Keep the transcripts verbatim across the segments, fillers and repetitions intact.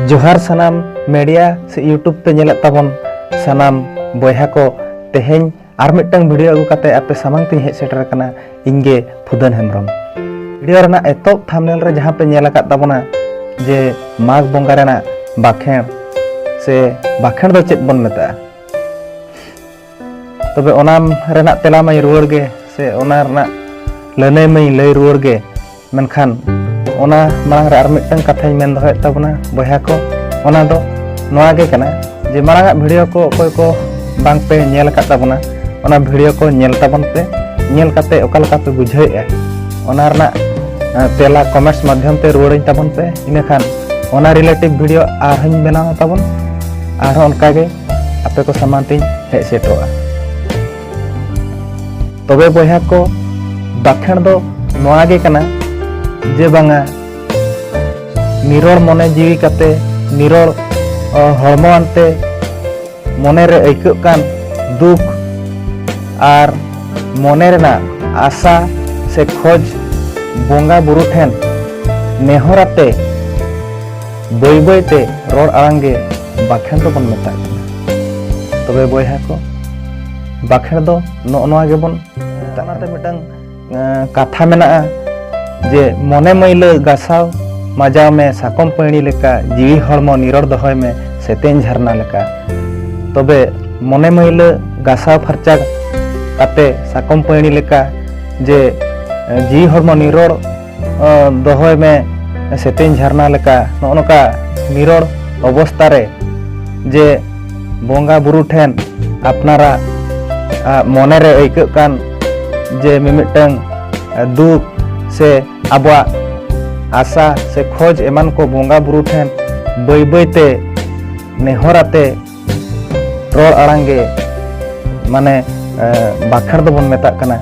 ᱡᱚᱦᱟᱨ ᱥᱟᱱᱟᱢ ᱢᱤᱰᱤᱭᱟ ᱥᱮ YouTube ᱯᱮ ᱧᱮᱞᱮᱫ ᱛᱟᱵᱚᱱ ᱥᱟᱱᱟᱢ ᱵᱚᱭᱦᱟ ᱠᱚ, ᱛᱮᱦᱮᱧ ᱟᱨ ᱢᱤᱫᱴᱟᱝ ᱵᱷᱤᱰᱤᱭᱳ ᱟᱹᱜᱩ ᱠᱟᱛᱮ ᱟᱯᱮ ᱥᱟᱢᱟᱝ ᱛᱮᱧ ᱦᱮᱡ ᱥᱮᱴᱮᱨ ᱟᱠᱟᱱᱟ᱾ ᱤᱧ ᱜᱮ ᱯᱷᱩᱫᱟᱹᱱ ᱦᱮᱢᱵᱨᱚᱢ᱾ ᱵᱷᱤᱰᱤᱭᱳ ᱨᱮᱱᱟᱜ ᱮᱛᱚᱦᱚᱵ ᱛᱷᱟᱢᱵᱱᱮᱞ ᱨᱮ ᱡᱟᱦᱟᱸ ᱯᱮ ᱧᱮᱞ ᱟᱠᱟᱫ ᱛᱟᱵᱚᱱᱟ ᱡᱮ ᱢᱟᱜᱽ ᱵᱚᱸᱜᱟ ᱨᱮᱱᱟᱜ ᱵᱟᱠᱷᱮᱬ ᱥᱮ ᱵᱟᱠᱷᱮᱬ ᱫᱚ ᱪᱮᱫ ᱵᱚᱱ ᱢᱮᱛᱟᱜᱼᱟ, ᱛᱚᱵᱮ ᱚᱱᱟ ᱨᱮᱱᱟᱜ ᱛᱮᱞᱟ ᱢᱟᱧ ᱨᱩᱣᱟᱹᱲ ᱜᱮ ᱥᱮ ᱚᱱᱟ ᱨᱮᱱᱟᱜ ᱞᱟᱹᱱᱟᱹᱭ ᱢᱟᱧ ᱞᱟᱹᱭ ᱨᱩᱣᱟᱹᱲ ᱜᱮ᱾ ᱢᱮᱱᱠᱷᱟᱱ ᱚᱱᱟ ᱢᱟᱲᱟᱝ ᱨᱮ ᱟᱨ ᱢᱤᱫᱴᱟᱝ ᱠᱟᱛᱷᱟᱧ ᱢᱮᱱ ᱫᱚᱦᱚᱭᱮᱫ ᱛᱟᱵᱚᱱᱟ ᱵᱚᱭᱦᱟ ᱠᱚ, ᱚᱱᱟ ᱫᱚ ᱱᱚᱣᱟ ᱜᱮ ᱠᱟᱱᱟ ᱡᱮ ᱢᱟᱲᱟᱝᱟᱜ ᱵᱷᱤᱰᱤᱭᱳ ᱠᱚ ᱚᱠᱚᱭ ᱠᱚ ᱵᱟᱝ ᱯᱮ ᱧᱮᱞ ᱟᱠᱟᱫ ᱛᱟᱵᱚᱱᱟ, ᱚᱱᱟ ᱵᱷᱤᱰᱤᱭᱳ ᱠᱚ ᱧᱮᱞ ᱛᱟᱵᱚᱱ ᱯᱮ᱾ ᱧᱮᱞ ᱠᱟᱛᱮ ᱚᱠᱟ ᱞᱮᱠᱟ ᱯᱮ ᱵᱩᱡᱷᱟᱹᱣᱮᱫᱼᱟ, ᱚᱱᱟ ᱨᱮᱱᱟᱜ ᱛᱮᱞᱟ ᱠᱚᱢᱮᱱᱴᱥ ᱢᱟᱫᱽᱫᱷᱚᱢ ᱛᱮ ᱨᱩᱣᱟᱹᱲᱟᱹᱧ ᱛᱟᱵᱚᱱ ᱯᱮ᱾ ᱤᱱᱟᱹᱠᱷᱟᱱ ᱚᱱᱟ ᱨᱤᱞᱮᱴᱤᱵᱷ ᱵᱷᱤᱰᱤᱭᱳ ᱟᱨᱦᱚᱸᱧ ᱵᱮᱱᱟᱣᱟ ᱛᱟᱵᱚᱱ, ᱟᱨᱦᱚᱸ ᱚᱱᱠᱟᱜᱮ ᱟᱯᱮ ᱠᱚ ᱥᱟᱢᱟᱝ ᱛᱤᱧ ᱦᱮᱡ ᱥᱮᱴᱮᱨᱚᱜᱼᱟ᱾ ᱛᱚᱵᱮ ᱵᱚᱭᱦᱟ ᱠᱚ, ᱵᱟᱠᱷᱮᱬ ᱫᱚ ᱱᱚᱣᱟ ᱜᱮ ᱠᱟᱱᱟ ᱡᱮ ᱵᱟᱝᱟ, ᱱᱤᱨᱚᱲ ᱢᱚᱱᱮ ᱡᱤᱣᱤ ᱠᱟᱛᱮ, ᱱᱤᱨᱚᱲ ᱦᱚᱲᱢᱚ ᱟᱱᱛᱮ ᱢᱚᱱᱮ ᱨᱮ ᱟᱹᱭᱠᱟᱹᱜ ᱠᱟᱱ ᱫᱩᱠ ᱟᱨ ᱢᱚᱱᱮ ᱨᱮᱱᱟᱜ ᱟᱥᱟ ᱥᱮ ᱠᱷᱚᱡᱽ ᱵᱚᱸᱜᱟ ᱵᱩᱨᱩ ᱴᱷᱮᱱ ᱱᱮᱦᱚᱨ ᱟᱛᱮ ᱵᱟᱹᱭ ᱵᱟᱹᱭ ᱛᱮ ᱨᱚᱲ ᱟᱲᱟᱝ ᱜᱮ ᱵᱟᱠᱷᱮᱬ ᱫᱚᱵᱚᱱ ᱢᱮᱛᱟᱜ ᱠᱟᱱᱟ᱾ ᱛᱚᱵᱮ ᱵᱚᱭᱦᱟ ᱠᱚ, ᱵᱟᱠᱷᱮᱬ ᱫᱚ ᱱᱚᱜᱼᱚ ᱱᱚᱣᱟ ᱜᱮᱵᱚᱱ ᱢᱮᱛᱟᱜ ᱠᱟᱱᱟ᱾ ᱚᱱᱟᱛᱮ ᱢᱤᱫᱴᱟᱝ ᱠᱟᱛᱷᱟ ᱢᱮᱱᱟᱜᱼᱟ ᱡᱮ, ᱢᱚᱱᱮ ᱢᱟᱹᱭᱞᱟᱹ ᱜᱟᱥᱟᱣ ᱢᱟᱡᱟᱣ ᱢᱮ ᱥᱟᱠᱚᱢ ᱯᱟᱹᱭᱲᱤ ᱞᱮᱠᱟ, ᱡᱤᱣᱤ ᱦᱚᱲᱢᱚ ᱱᱤᱨᱚᱲ ᱫᱚᱦᱚᱭ ᱢᱮ ᱥᱮᱛᱮᱧ ᱡᱷᱟᱨᱱᱟ ᱞᱮᱠᱟ᱾ ᱛᱚᱵᱮ ᱢᱚᱱᱮ ᱢᱟᱹᱭᱞᱟᱹ ᱜᱟᱥᱟᱣ ᱯᱷᱟᱨᱪᱟ ᱠᱟᱛᱮ ᱥᱟᱠᱚᱢ ᱯᱟᱹᱭᱲᱤ ᱞᱮᱠᱟ ᱡᱮ ᱡᱤᱣᱤ ᱦᱚᱲᱢᱚ ᱱᱤᱨᱚᱲ ᱫᱚᱦᱚᱭ ᱢᱮ ᱥᱮᱛᱮᱧ ᱡᱷᱟᱨᱱᱟ ᱞᱮᱠᱟ, ᱱᱚᱜᱼᱚ ᱱᱚᱝᱠᱟ ᱱᱤᱨᱚᱲ ᱚᱵᱚᱥᱛᱟ ᱨᱮ ᱡᱮ ᱵᱚᱸᱜᱟ ᱵᱩᱨᱩ ᱴᱷᱮᱱ ᱟᱯᱱᱟᱨᱟᱜ ᱢᱚᱱᱮ ᱨᱮ ᱟᱹᱭᱠᱟᱹᱜ ᱠᱟᱱ ᱡᱮ ᱢᱤᱢᱤᱫᱴᱟᱝ ᱫᱩᱠ ᱥᱮ ᱟᱵᱚᱣᱟᱜ ᱟᱥᱟ ᱥᱮ ᱠᱷᱚᱡᱽ ᱮᱢᱟᱱ ᱠᱚ ᱵᱚᱸᱜᱟ ᱵᱩᱨᱩ ᱴᱷᱮᱱ ᱵᱟᱹᱭ ᱵᱟᱹᱭ ᱛᱮ ᱱᱮᱦᱚᱨ ᱟᱛᱮ ᱨᱚᱲ ᱟᱲᱟᱝ ᱜᱮ ᱢᱟᱱᱮ ᱵᱟᱠᱷᱮᱬ ᱫᱚᱵᱚᱱ ᱢᱮᱛᱟᱜ ᱠᱟᱱᱟ᱾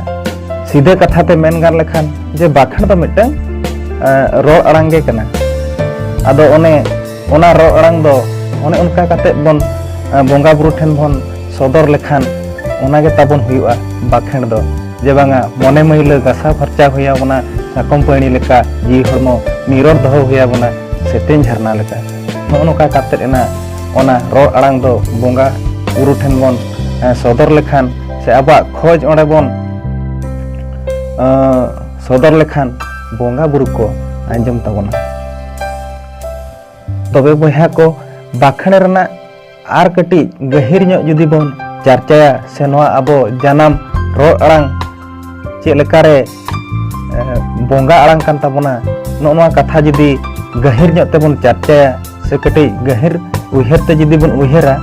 ᱥᱤᱫᱷᱟᱹ ᱠᱟᱛᱷᱟ ᱛᱮ ᱢᱮᱱ ᱜᱟᱱ ᱞᱮᱠᱷᱟᱱ ᱡᱮ ᱵᱟᱠᱷᱮᱬ ᱫᱚ ᱢᱤᱫᱴᱟᱝ ᱨᱚᱲ ᱟᱲᱟᱝ ᱜᱮ ᱠᱟᱱᱟ᱾ ᱟᱫᱚ ᱚᱱᱮ ᱚᱱᱟ ᱨᱚᱲ ᱟᱲᱟᱝ ᱫᱚ ᱚᱱᱮ ᱚᱱᱠᱟ ᱠᱟᱛᱮ ᱵᱚᱱ ᱵᱚᱸᱜᱟ ᱵᱩᱨᱩ ᱴᱷᱮᱱ ᱵᱚᱱ ᱥᱚᱫᱚᱨ ᱞᱮᱠᱷᱟᱱ ᱚᱱᱟ ᱜᱮ ᱛᱟᱵᱚᱱ ᱦᱩᱭᱩᱜᱼᱟ ᱵᱟᱠᱷᱮᱬ ᱫᱚ᱾ ᱡᱮ ᱵᱟᱝᱟ, ᱢᱚᱱᱮ ᱢᱟᱹᱭᱞᱟᱹ ᱜᱟᱥᱟᱣ ᱯᱷᱟᱨᱪᱟ ᱦᱩᱭ ᱟᱵᱚᱱᱟ, ᱥᱟᱠᱚᱢ ᱯᱟᱹᱭᱲᱤ ᱞᱮᱠᱟ ᱡᱤᱣᱤ ᱦᱚᱲᱢᱚ ᱱᱤᱨᱚᱲ ᱫᱚᱦᱚ ᱦᱩᱭ ᱟᱵᱚᱱᱟ ᱥᱮᱛᱮᱧ ᱡᱷᱟᱨᱱᱟ ᱞᱮᱠᱟ᱾ ᱱᱚᱜᱼᱚ ᱱᱚᱝᱠᱟ ᱠᱟᱛᱮᱫ ᱮᱱᱟ ᱚᱱᱟ ᱨᱚᱲ ᱟᱲᱟᱝ ᱫᱚ ᱵᱚᱸᱜᱟ ᱵᱩᱨᱩ ᱴᱷᱮᱱ ᱵᱚᱱ ᱥᱚᱫᱚᱨ ᱞᱮᱠᱷᱟᱱ ᱥᱮ ᱟᱵᱚᱣᱟᱜ ᱠᱷᱚᱡᱽ ᱚᱸᱰᱮ ᱵᱚᱱ ᱥᱚᱫᱚᱨ ᱞᱮᱠᱷᱟᱱ ᱵᱚᱸᱜᱟ ᱵᱩᱨᱩ ᱠᱚ ᱟᱸᱡᱚᱢ ᱛᱟᱵᱚᱱᱟ᱾ ᱛᱚᱵᱮ ᱵᱚᱭᱦᱟ ᱠᱚ, ᱵᱟᱠᱷᱮᱬ ᱨᱮᱱᱟᱜ ᱟᱨ ᱠᱟᱹᱴᱤᱡ ᱜᱟᱹᱦᱤᱨ ᱧᱚᱜ ᱡᱩᱫᱤ ᱵᱚᱱ ᱪᱟᱨᱪᱟᱭᱟ ᱥᱮ ᱱᱚᱣᱟ ᱟᱵᱚ ᱡᱟᱱᱟᱢ ᱨᱚᱲ ᱟᱲᱟᱝ ᱪᱮᱫ ᱞᱮᱠᱟᱨᱮ ᱵᱚᱸᱜᱟ ᱟᱲᱟᱝ ᱠᱟᱱ ᱛᱟᱵᱚᱱᱟ, ᱱᱚᱜᱼᱚ ᱱᱚᱣᱟ ᱠᱟᱛᱷᱟ ᱡᱩᱫᱤ ᱜᱟᱹᱦᱤᱨ ᱧᱚᱜ ᱛᱮᱵᱚᱱ ᱪᱟᱨᱪᱟᱭᱟ ᱥᱮ ᱠᱟᱹᱴᱤᱡ ᱜᱟᱹᱦᱤᱨ ᱩᱭᱦᱟᱹᱨ ᱛᱮ ᱡᱩᱫᱤ ᱵᱚᱱ ᱩᱭᱦᱟᱹᱨᱟ,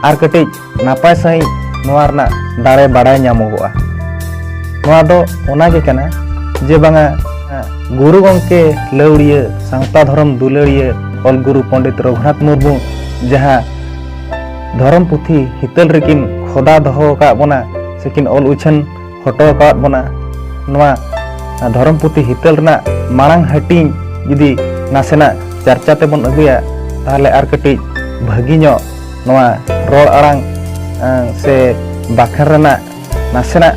ᱟᱨ ᱠᱟᱹᱴᱤᱡ ᱱᱟᱯᱟᱭ ᱥᱟᱺᱦᱤᱡ ᱱᱚᱣᱟ ᱨᱮᱱᱟᱜ ᱫᱟᱲᱮ ᱵᱟᱲᱟᱭ ᱧᱟᱢᱚᱜᱚᱜᱼᱟ᱾ ᱱᱚᱣᱟ ᱫᱚ ᱚᱱᱟ ᱜᱮ ᱠᱟᱱᱟ ᱡᱮ ᱵᱟᱝᱟ ᱜᱩᱨᱩ ᱜᱚᱢᱠᱮ ᱞᱟᱹᱣᱲᱤᱭᱟᱹ, ᱥᱟᱶᱛᱟ ᱫᱷᱚᱨᱚᱢ ᱫᱩᱞᱟᱹᱲᱤᱭᱟᱹ ᱚᱞ ᱜᱩᱨᱩ ᱯᱚᱱᱰᱤᱛ ᱨᱚᱜᱷᱩᱱᱟᱛᱷ ᱢᱩᱨᱢᱩ ᱡᱟᱦᱟᱸ ᱫᱷᱚᱨᱚᱢ ᱯᱩᱛᱷᱤ ᱦᱤᱛᱟᱹᱞ ᱨᱮᱠᱤᱱ ᱠᱷᱚᱫᱟ ᱫᱚᱦᱚ ᱟᱠᱟᱫ ᱵᱚᱱᱟ ᱥᱮᱠᱤᱱ ᱚᱞ ᱩᱪᱷᱟᱹᱱ ᱦᱚᱴᱚ ᱟᱠᱟᱫ ᱵᱚᱱᱟ, ᱱᱚᱣᱟ ᱫᱷᱚᱨᱚᱢ ᱯᱩᱛᱷᱤ ᱦᱤᱛᱟᱹᱞ ᱨᱮᱱᱟᱜ ᱢᱟᱲᱟᱝ ᱦᱟᱹᱴᱤᱧ ᱡᱩᱫᱤ ᱱᱟᱥᱮᱱᱟᱜ ᱪᱟᱨᱪᱟ ᱛᱮᱵᱚᱱ ᱟᱹᱜᱩᱭᱟ, ᱛᱟᱦᱚᱞᱮ ᱟᱨ ᱠᱟᱹᱴᱤᱡ ᱵᱷᱟᱹᱜᱤ ᱧᱚᱜ ᱱᱚᱣᱟ ᱨᱚᱲ ᱟᱲᱟᱝ ᱥᱮ ᱵᱟᱠᱷᱮᱬ ᱨᱮᱱᱟᱜ ᱱᱟᱥᱮᱱᱟᱜ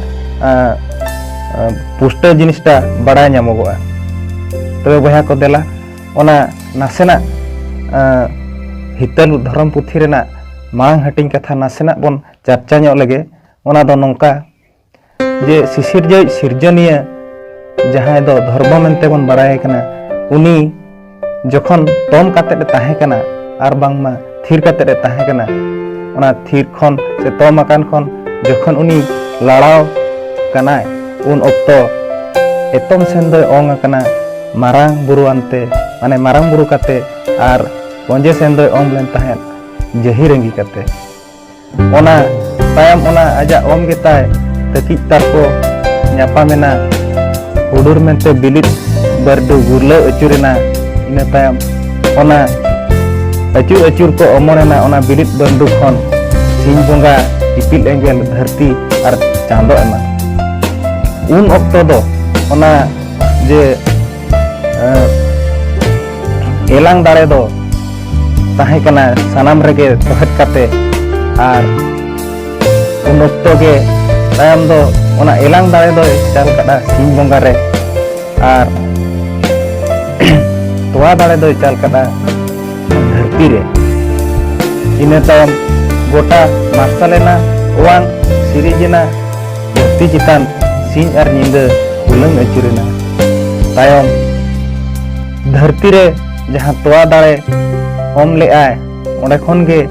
ᱯᱩᱥᱴᱟᱹᱣ ᱡᱤᱱᱤᱥᱴᱟ ᱵᱟᱲᱟᱭ ᱧᱟᱢᱚᱜᱚᱜᱼᱟ᱾ ᱛᱚᱵᱮ ᱵᱚᱭᱦᱟ ᱠᱚ, ᱫᱮᱞᱟ ᱚᱱᱟ ᱱᱟᱥᱮᱱᱟᱜ ᱦᱤᱛᱟᱹᱞ ᱫᱷᱚᱨᱚᱢ ᱯᱩᱛᱷᱤ ᱨᱮᱱᱟᱜ ᱢᱟᱲᱟᱝ ᱦᱟᱹᱴᱤᱧ ᱠᱟᱛᱷᱟ ᱱᱟᱥᱮᱱᱟᱜ ᱵᱚᱱ ᱪᱟᱨᱪᱟ ᱧᱚᱜ ᱞᱮᱜᱮ᱾ ᱚᱱᱟ ᱫᱚ ᱱᱚᱝᱠᱟ ᱡᱮ ᱥᱤᱥᱤᱨᱡᱟᱹᱣᱤᱡ ᱥᱤᱨᱡᱚᱱᱤᱭᱟᱹ ᱡᱟᱦᱟᱸᱭ ᱫᱚ ᱫᱷᱚᱨᱢᱚ ᱢᱮᱱᱛᱮ ᱵᱚᱱ ᱵᱟᱲᱟᱭᱮ ᱠᱟᱱᱟ, ᱩᱱᱤ ᱡᱚᱠᱷᱚᱱ ᱛᱚᱢ ᱠᱟᱛᱮᱫ ᱮ ᱛᱟᱦᱮᱸ ᱠᱟᱱᱟ ᱟᱨ ᱵᱟᱝᱢᱟ ᱛᱷᱤᱨ ᱠᱟᱛᱮᱫ ᱮ ᱛᱟᱦᱮᱸ ᱠᱟᱱᱟ, ᱚᱱᱟ ᱛᱷᱤᱨ ᱠᱷᱚᱱ ᱥᱮ ᱛᱚᱢ ᱟᱠᱟᱱ ᱠᱷᱚᱱ ᱡᱚᱠᱷᱚᱱ ᱩᱱᱤ ᱞᱟᱲᱟᱣ ᱠᱟᱱᱟᱭ, ᱩᱱ ᱚᱠᱛᱚ ᱮᱛᱚᱢ ᱥᱮᱱ ᱫᱚᱭ ᱚᱝ ᱟᱠᱟᱱᱟ ᱢᱟᱨᱟᱝ ᱵᱩᱨᱩ ᱟᱱᱛᱮ, ᱢᱟᱱᱮ ᱢᱟᱨᱟᱝ ᱵᱩᱨᱩ ᱠᱟᱛᱮ, ᱟᱨ ᱯᱚᱸᱡᱮ ᱥᱮᱱ ᱫᱚᱭ ᱚᱝ ᱞᱮᱱ ᱛᱟᱦᱮᱸᱫ ᱡᱟᱹᱦᱤ ᱨᱟᱹᱜᱤ ᱠᱟᱛᱮ᱾ ᱚᱱᱟ ᱛᱟᱭᱚᱢ ᱚᱱᱟ ᱟᱡᱟᱜ ᱚᱢ ᱜᱮᱛᱟᱭ ᱛᱟᱹᱠᱤᱡ ᱛᱟᱨᱠᱚ ᱧᱟᱯᱟᱢᱮᱱᱟ, ᱦᱩᱰᱩᱨ ᱢᱮᱱᱛᱮ ᱵᱤᱞᱤᱫ ᱵᱟᱹᱨᱰᱩ ᱜᱩᱨᱞᱟᱹᱣ ᱟᱹᱪᱩᱨᱮᱱᱟ᱾ ᱤᱱᱟᱹ ᱛᱟᱭᱚᱢ ᱚᱱᱟ ᱟᱹᱪᱩᱨ ᱟᱹᱪᱩᱨ ᱠᱚ ᱚᱢᱚᱱᱮᱱᱟ ᱚᱱᱟ ᱵᱤᱞᱤᱫ ᱵᱟᱹᱨᱰᱩ ᱠᱷᱚᱱ ᱥᱤᱧ ᱵᱚᱸᱜᱟ, ᱤᱯᱤᱞ ᱮᱸᱜᱮᱞ, ᱫᱷᱟᱹᱨᱛᱤ ᱟᱨ ᱪᱟᱸᱫᱚ ᱮᱢᱟᱱ᱾ ᱩᱱ ᱚᱠᱛᱚ ᱫᱚ ᱚᱱᱟ ᱡᱮ ᱮᱞᱟᱝ ᱫᱟᱲᱮ ᱫᱚ ᱛᱟᱦᱮᱸ ᱠᱟᱱᱟ ᱥᱟᱱᱟᱢ ᱨᱮᱜᱮ ᱛᱚᱦᱮᱫ ᱠᱟᱛᱮ, ᱟᱨ ᱩᱱ ᱚᱠᱛᱚ ᱜᱮ ᱛᱟᱭᱚᱢ ᱫᱚ ᱚᱱᱟ ᱮᱞᱟᱝ ᱫᱟᱲᱮ ᱫᱚᱭ ᱪᱟᱞ ᱠᱟᱫᱟ ᱥᱤᱧ ᱵᱚᱸᱜᱟ ᱨᱮ, ᱟᱨ ᱛᱚᱣᱟ ᱫᱟᱲᱮ ᱫᱚᱭ ᱪᱟᱞ ᱠᱟᱫᱟ ᱫᱷᱟᱹᱨᱛᱤ ᱫᱷᱟᱹᱨᱛᱤ ᱨᱮ᱾ ᱤᱱᱟᱹ ᱛᱟᱭᱚᱢ ᱜᱚᱴᱟ ᱢᱟᱨᱥᱟᱞ ᱮᱱᱟ, ᱚᱣᱟᱝ ᱥᱤᱨᱤᱡᱽ ᱮᱱᱟ, ᱫᱷᱟᱹᱨᱛᱤ ᱪᱮᱛᱟᱱ ᱥᱤᱧ ᱟᱨ ᱧᱤᱫᱟᱹ ᱦᱩᱞᱟᱹᱝ ᱟᱹᱪᱩᱨ ᱮᱱᱟ᱾ ᱛᱟᱭᱚᱢ ᱫᱷᱟᱹᱨᱛᱤ ᱨᱮ ᱡᱟᱦᱟᱸ ᱛᱚᱣᱟ ᱫᱟᱲᱮ ᱚᱢ ᱞᱮᱜᱼᱟᱭ, ᱚᱸᱰᱮ ᱠᱷᱚᱱ ᱜᱮ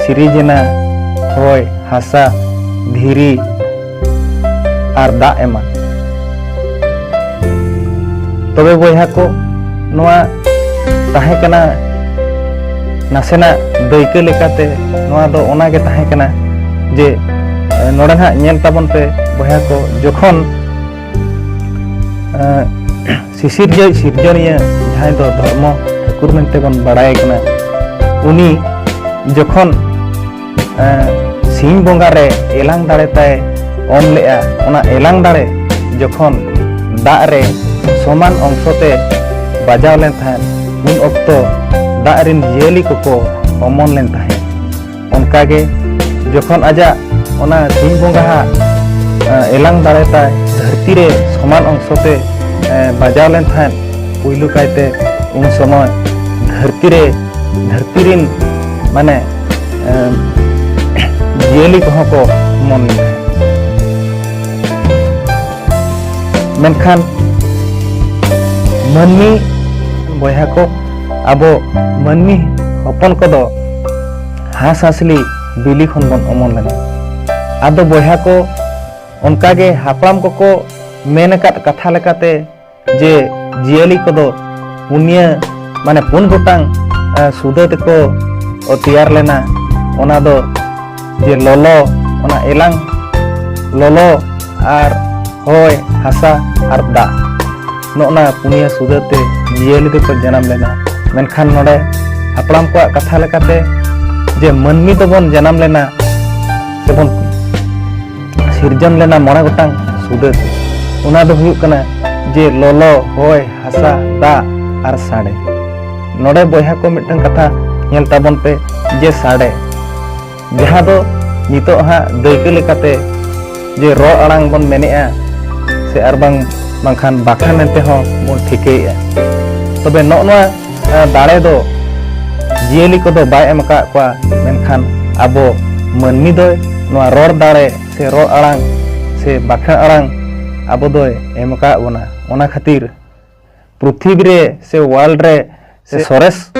ᱥᱤᱨᱤᱡᱽ ᱮᱱᱟ ᱦᱚᱭ, ᱦᱟᱥᱟ, ᱫᱷᱤᱨᱤ ᱟᱨ ᱫᱟᱜ ᱮᱢᱟᱱ᱾ ᱛᱚᱵᱮ ᱵᱚᱭᱦᱟ ᱠᱚ, ᱱᱚᱣᱟ ᱛᱟᱦᱮᱸ ᱠᱟᱱᱟ ᱱᱟᱥᱮᱱᱟᱜ ᱫᱟᱹᱭᱠᱟᱹ ᱞᱮᱠᱟᱛᱮ᱾ ᱱᱚᱣᱟ ᱫᱚ ᱚᱱᱟ ᱜᱮ ᱛᱟᱦᱮᱸ ᱠᱟᱱᱟ ᱡᱮ, ᱮ, ᱱᱚᱰᱮ ᱱᱟᱦᱟᱜ ᱧᱮᱞ ᱛᱟᱵᱚᱱ ᱯᱮ ᱵᱚᱭᱦᱟ ᱠᱚ, ᱡᱚᱠᱷᱚᱱ, ᱮ, ᱥᱤᱥᱤᱨᱡᱟᱹᱣᱤᱡ ᱥᱤᱨᱡᱚᱱᱤᱭᱟᱹ, ᱡᱟᱦᱟᱸᱭ ᱫᱚ ᱫᱷᱚᱨᱢᱚ ᱴᱷᱟᱹᱠᱩᱨ ᱢᱮᱱᱛᱮ ᱵᱚᱱ ᱵᱟᱲᱟᱭᱮ ᱠᱟᱱᱟ, ᱩᱱᱤ ᱡᱚᱠᱷᱚᱱ, ᱮ, ᱥᱤᱧ ᱵᱚᱸᱜᱟ ᱨᱮ ᱮᱞᱟᱝ ᱫᱟᱲᱮ ᱛᱟᱭ ᱚᱢ ᱞᱮᱜᱼᱟ, ᱚᱱᱟ ᱮᱞᱟᱝ ᱫᱟᱲᱮ ᱡᱚᱠᱷᱚᱱ ᱫᱟᱜ ᱨᱮ ᱥᱚᱢᱟᱱ ᱚᱝᱥᱚ ᱛᱮ ᱵᱟᱡᱟᱣ ᱞᱮᱱ ᱛᱟᱦᱮᱸᱫ, ᱩᱱ ᱚᱠᱛᱚ ᱫᱟᱜ ᱨᱮᱱ ᱡᱤᱭᱟᱹᱞᱤ ᱠᱚᱠᱚ ᱚᱢᱚᱱ ᱞᱮᱱ ᱛᱟᱦᱮᱸᱫ᱾ ᱚᱱᱠᱟᱜᱮ ᱡᱚᱠᱷᱚᱱ ᱟᱡᱟᱜ ᱚᱱᱟ ᱥᱤᱧ ᱵᱚᱸᱜᱟᱣᱟᱜ, ᱮ, ᱮᱞᱟᱝ ᱫᱟᱲᱮ ᱛᱟᱭ ᱫᱷᱟᱹᱨᱛᱤ ᱨᱮ ᱥᱚᱢᱟᱱ ᱚᱝᱥᱚ ᱛᱮ, ᱮ, ᱵᱟᱡᱟᱣ ᱞᱮᱱ ᱛᱟᱦᱮᱸᱫ ᱯᱩᱭᱞᱩ ᱠᱟᱭᱛᱮ, ᱩᱱ ᱥᱚᱢᱚᱭ ᱫᱷᱟᱹᱨᱛᱤ ᱨᱮ, ᱫᱷᱟᱹᱨᱛᱤ ᱨᱮᱱ, ᱢᱟᱱᱮ, ᱮ, ᱡᱤᱭᱟᱹᱞᱤ ᱠᱚᱦᱚᱸ ᱠᱚ ᱚᱢᱚᱱ ᱞᱮᱱ ᱛᱟᱦᱮᱸᱫ᱾ ᱢᱮᱱᱠᱷᱟᱱ ᱢᱟᱹᱱᱢᱤ ᱵᱚᱭᱦᱟ ᱠᱚ, ᱟᱵᱚ ᱢᱟᱹᱱᱢᱤ ᱦᱚᱯᱚᱱ ᱠᱚᱫᱚ ᱦᱟᱸᱥ ᱦᱟᱸᱥᱞᱤ ᱵᱤᱞᱤ ᱠᱷᱚᱱ ᱵᱚᱱ ᱚᱢᱚᱱ ᱞᱮᱱᱟ᱾ ᱟᱫᱚ ᱵᱚᱭᱦᱟ ᱠᱚ, ᱚᱱᱠᱟᱜᱮ ᱦᱟᱯᱲᱟᱢ ᱠᱚᱠᱚ ᱢᱮᱱ ᱟᱠᱟᱫ ᱠᱟᱛᱷᱟ ᱞᱮᱠᱟᱛᱮ ᱡᱮ ᱡᱤᱭᱟᱹᱞᱤ ᱠᱚᱫᱚ ᱯᱩᱱᱭᱟᱹ, ᱢᱟᱱᱮ ᱯᱩᱱ ᱜᱚᱴᱟᱝ, ᱮ, ᱥᱩᱫᱟᱹ ᱛᱮᱠᱚ ᱛᱮᱭᱟᱨ ᱞᱮᱱᱟ᱾ ᱚᱱᱟ ᱫᱚ ᱡᱮ ᱞᱚᱞᱚ, ᱚᱱᱟ ᱮᱞᱟᱝ ᱞᱚᱞᱚ, ᱟᱨ ᱦᱚᱭ, ᱦᱟᱥᱟ ᱟᱨ ᱫᱟᱜ, ᱱᱚᱜᱼᱱᱟ ᱯᱩᱱᱭᱟᱹ ᱥᱩᱫᱟᱹ ᱛᱮ ᱡᱤᱭᱟᱹᱞᱤ ᱫᱚᱠᱚ ᱡᱟᱱᱟᱢ ᱞᱮᱱᱟ᱾ ᱢᱮᱱᱠᱷᱟᱱ ᱱᱚᱰᱮ ᱦᱟᱯᱲᱟᱢ ᱠᱚᱣᱟᱜ ᱠᱟᱛᱷᱟ ᱞᱮᱠᱟᱛᱮ ᱡᱮ ᱢᱟᱹᱱᱢᱤ ᱫᱚᱵᱚᱱ ᱡᱟᱱᱟᱢ ᱞᱮᱱᱟ ᱥᱮᱵᱚᱱ ᱥᱤᱨᱡᱚᱱ ᱞᱮᱱᱟ ᱢᱚᱬᱮ ᱜᱚᱴᱟᱝ ᱥᱩᱫᱟᱹ ᱛᱮ᱾ ᱚᱱᱟ ᱫᱚ ᱦᱩᱭᱩᱜ ᱠᱟᱱᱟ ᱡᱮ ᱞᱚᱞᱚ, ᱦᱚᱭ, ᱦᱟᱥᱟ, ᱫᱟᱜ ᱟᱨ ᱥᱟᱰᱮ᱾ ᱱᱚᱰᱮ ᱵᱚᱭᱦᱟ ᱠᱚ ᱢᱤᱫᱴᱟᱝ ᱠᱟᱛᱷᱟ ᱧᱮᱞ ᱛᱟᱵᱚᱱ ᱯᱮ, ᱡᱮ ᱥᱟᱰᱮ, ᱡᱟᱦᱟᱸ ᱫᱚ ᱱᱤᱛᱚᱜ ᱦᱟᱸᱜ ᱫᱟᱹᱭᱠᱟᱹ ᱞᱮᱠᱟᱛᱮ ᱡᱮ ᱨᱚᱲ ᱟᱲᱟᱝ ᱵᱚᱱ ᱢᱮᱱᱮᱜᱼᱟ, ᱥᱮ ᱟᱨ ᱵᱟᱝ, ᱵᱟᱝᱠᱷᱟᱱ ᱵᱟᱠᱷᱟᱱ ᱢᱮᱱᱛᱮ ᱦᱚᱸ ᱵᱚᱱ ᱴᱷᱤᱠᱟᱹᱭᱮᱜᱼᱟ᱾ ᱛᱚᱵᱮ ᱱᱚᱜᱼᱚ ᱱᱚᱣᱟ, ᱮ, ᱫᱟᱲᱮ ᱫᱚ ᱡᱤᱭᱟᱹᱞᱤ ᱠᱚᱫᱚ ᱵᱟᱭ ᱮᱢ ᱟᱠᱟᱫ ᱠᱚᱣᱟ, ᱢᱮᱱᱠᱷᱟᱱ ᱟᱵᱚ ᱢᱟᱹᱱᱢᱤ ᱫᱚᱭ ᱱᱚᱣᱟ ᱨᱚᱲ ᱫᱟᱲᱮ ᱥᱮ ᱨᱚᱲ ᱟᱲᱟᱝ ᱥᱮ ᱵᱟᱠᱷᱮᱬ ᱟᱲᱟᱝ ᱟᱵᱚ ᱫᱚᱭ ᱮᱢ ᱟᱠᱟᱫ ᱵᱚᱱᱟ᱾ ᱚᱱᱟ ᱠᱷᱟᱹᱛᱤᱨ ᱯᱨᱤᱛᱷᱤᱵᱤ ᱨᱮ ᱥᱮ world ᱨᱮ ᱥᱮ ᱥᱚᱨᱮᱥ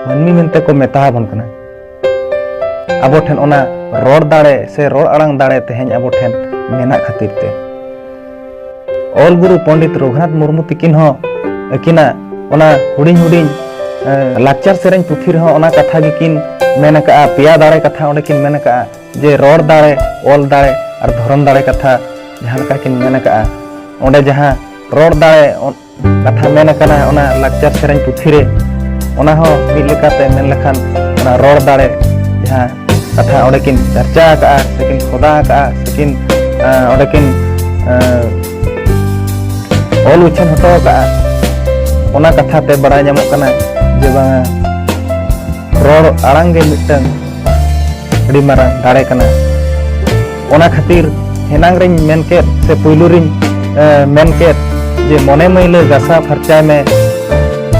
ᱢᱟᱹᱱᱢᱤ ᱢᱮᱱᱛᱮ ᱠᱚ ᱢᱮᱛᱟ ᱟᱵᱚᱱ ᱠᱟᱱᱟ᱾ ᱟᱵᱚ ᱴᱷᱮᱱ ᱚᱱᱟ ᱨᱚᱲ ᱫᱟᱲᱮ ᱥᱮ ᱨᱚᱲ ᱟᱲᱟᱝ ᱫᱟᱲᱮ ᱛᱮᱦᱮᱧ ᱟᱵᱚ ᱴᱷᱮᱱ ᱢᱮᱱᱟᱜ ᱠᱷᱟᱹᱛᱤᱨ ᱛᱮ᱾ ᱚᱞ ᱜᱩᱨᱩ ᱯᱚᱱᱰᱤᱛ ᱨᱚᱜᱷᱩᱱᱟᱛᱷ ᱢᱩᱨᱢᱩ ᱛᱤᱠᱤᱱ ᱦᱚᱸ ᱟᱹᱠᱤᱱᱟᱜ ᱚᱱᱟ ᱦᱩᱰᱤᱧ ᱦᱩᱰᱤᱧ, ᱮ, ᱞᱟᱠᱪᱟᱨ ᱥᱮᱨᱮᱧ ᱯᱩᱛᱷᱤ ᱨᱮᱦᱚᱸ ᱚᱱᱟ ᱠᱟᱛᱷᱟ ᱜᱮᱠᱤᱱ ᱢᱮᱱ ᱟᱠᱟᱜᱼᱟ, ᱯᱮᱭᱟ ᱫᱟᱲᱮ ᱠᱟᱛᱷᱟ ᱚᱸᱰᱮ ᱠᱤᱱ ᱢᱮᱱ ᱟᱠᱟᱜᱼᱟ, ᱡᱮ ᱨᱚᱲ ᱫᱟᱲᱮ, ᱚᱞ ᱫᱟᱲᱮ ᱟᱨ ᱫᱷᱚᱨᱚᱢ ᱫᱟᱲᱮ ᱠᱟᱛᱷᱟ ᱡᱟᱦᱟᱸ ᱞᱮᱠᱟ ᱠᱤᱱ ᱢᱮᱱ ᱟᱠᱟᱜᱼᱟ, ᱚᱸᱰᱮ ᱡᱟᱦᱟᱸ ᱨᱚᱲ ᱫᱟᱲᱮ ᱚ-, ᱠᱟᱛᱷᱟ ᱢᱮᱱ ᱟᱠᱟᱱᱟ ᱚᱱᱟ ᱞᱟᱠᱪᱟᱨ ᱥᱮᱨᱮᱧ ᱯᱩᱛᱷᱤ ᱨᱮ, ᱚᱱᱟ ᱦᱚᱸ ᱢᱤᱫ ᱞᱮᱠᱟᱛᱮ ᱢᱮᱱ ᱞᱮᱠᱷᱟᱱ ᱚᱱᱟ ᱨᱚᱲ ᱫᱟᱲᱮ ᱡᱟᱦᱟᱸ ᱠᱟᱛᱷᱟ ᱚᱸᱰᱮ ᱠᱤᱱ ᱪᱟᱨᱪᱟ ᱟᱠᱟᱜᱼᱟ ᱥᱮ ᱠᱤᱱ ᱠᱷᱚᱫᱟ ᱟᱠᱟᱜᱼᱟ ᱥᱮ ᱠᱤᱱ, ᱟᱸ, ᱚᱸᱰᱮ ᱠᱤᱱ, ᱟᱸ, ᱚᱞ ᱩᱪᱷᱟᱹᱱ ᱦᱚᱴᱚ ᱟᱠᱟᱜᱼᱟ, ᱚᱱᱟ ᱠᱟᱛᱷᱟ ᱛᱮ ᱵᱟᱲᱟᱭ ᱧᱟᱢᱚᱜ ᱠᱟᱱᱟ ᱡᱮ ᱵᱟᱝᱟ ᱨᱚᱲ ᱟᱲᱟᱝ ᱜᱮ ᱢᱤᱫᱴᱟᱝ ᱟᱹᱰᱤ ᱢᱟᱨᱟᱝ ᱫᱟᱲᱮ ᱠᱟᱱᱟ᱾ ᱚᱱᱟ ᱠᱷᱟᱹᱛᱤᱨ ᱮᱱᱟᱝ ᱨᱤᱧ ᱢᱮᱱ ᱠᱮᱫ ᱥᱮ ᱯᱩᱭᱞᱩ ᱨᱤᱧ, ᱮ, ᱢᱮᱱ ᱠᱮᱫ ᱡᱮ ᱢᱚᱱᱮ ᱢᱟᱹᱭᱞᱟᱹ ᱜᱟᱥᱟᱣ ᱯᱷᱟᱨᱪᱟᱭ ᱢᱮ,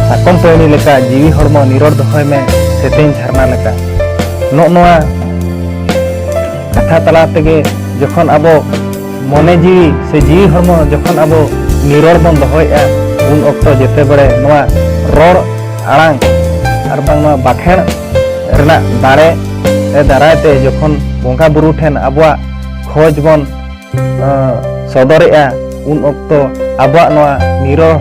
ᱥᱟᱠᱚᱢ ᱯᱟᱹᱭᱱᱤ ᱞᱮᱠᱟ ᱡᱤᱣᱤ ᱦᱚᱲᱢᱚ ᱱᱤᱨᱚᱲ ᱫᱚᱦᱚᱭ ᱢᱮ, ᱥᱮᱛᱮᱧ ᱡᱷᱟᱨᱱᱟ ᱞᱮᱠᱟ᱾ ᱱᱚᱜᱼᱚ ᱱᱚᱣᱟ ᱠᱟᱛᱷᱟ ᱛᱟᱞᱟ ᱛᱮᱜᱮ ᱡᱚᱠᱷᱚᱱ ᱟᱵᱚ ᱢᱚᱱᱮ ᱡᱤᱣᱤ ᱥᱮ ᱡᱤᱣᱤ ᱦᱚᱲᱢᱚ ᱡᱚᱠᱷᱚᱱ ᱟᱵᱚ ᱱᱤᱨᱚᱲ ᱵᱚᱱ ᱫᱚᱦᱚᱭᱮᱫᱼᱟ, ᱩᱱ ᱚᱠᱛᱚ ᱡᱮᱛᱮ ᱵᱮᱲᱮ ᱱᱚᱣᱟ ᱨᱚᱲ ᱟᱲᱟᱝ ᱟᱨ ᱵᱟᱝ ᱱᱚᱣᱟ ᱵᱟᱠᱷᱮᱬ ᱨᱮᱱᱟᱜ ᱫᱟᱲᱮ ᱫᱟᱨᱟᱭ ᱛᱮ ᱡᱚᱠᱷᱚᱱ ᱵᱚᱸᱜᱟ ᱵᱩᱨᱩ ᱴᱷᱮᱱ ᱟᱵᱚᱣᱟᱜ ᱠᱷᱚᱡᱽ ᱵᱚᱱ, ᱟᱸ, ᱥᱚᱫᱚᱨᱮᱜᱼᱟ, ᱩᱱ ᱚᱠᱛᱚ ᱟᱵᱚᱣᱟᱜ ᱱᱚᱣᱟ ᱱᱤᱨᱚᱲ